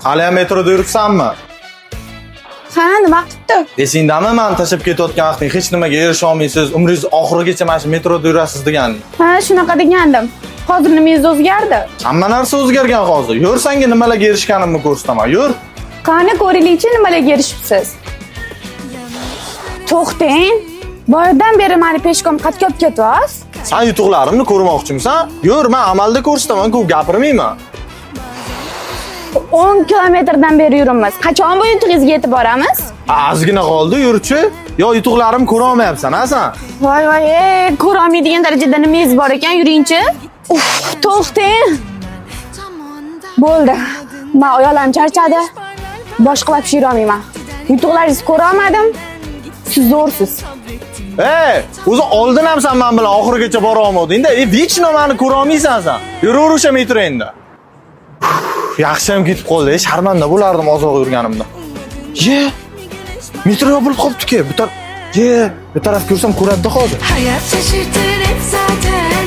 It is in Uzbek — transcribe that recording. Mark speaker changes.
Speaker 1: Haliyam metroda yuribsanmi?
Speaker 2: Ha, nima qilibdi?
Speaker 1: Esingdami, mani tashlab ketayotgan vaqting hech nimaga erisha olmaysiz, umringiz oxirigacha mana shu metroda yurasiz deganing.
Speaker 2: Ha, shunaqa degandim. Hozir nimangiz o'zgardi?
Speaker 1: Hamma narsa o'zgargan hozir. Yur, senga nimalarga erishganimni ko'rsataman. Yur.
Speaker 2: Qani ko'raylikchi, nimalarga erishibsiz? To'xtang. Boyadan beri mani пешком qatga olib ketyapsiz?
Speaker 1: San yutuqlarimni ko'rmoqchimisan? Yur, men amalda ko'rsataman, ko'p gapirmayman.
Speaker 2: 10 kilometrdan beri yuribmiz. Qachon bu yutug'ingizga yetib boramiz?
Speaker 1: Ozgina qoldi, yurchi. Yo, yutuqlarimni ko'ra olmayapsan, ha san?
Speaker 2: Voy voy, ey, ko'ra olmaydigan darajada nimangiz bor ekan, yuringchi. Uf, to'xtang. Bo'ldi. Men oyoqlarim charchadi. Boshqa вообще yurolmayman. Yutuqlaringizni ko'ra olmadim. Siz zo'rsiz.
Speaker 1: Ey, o'zi oldin ham san men bilan oxirigacha bora olmading-da. E, вечно meni ko'ra olmaysan san. Yuraver o'sha metro endi. Yaxshi ham ketib qoldi. E, sharmanda bo'lardim ozroq yurganimda. Ye, metro yopilib qolibdi-ki. Bu taraf, ye, bu taraf ko'rsam ko'radi hozir.
Speaker 3: Hayat şaşırtır hep zaten.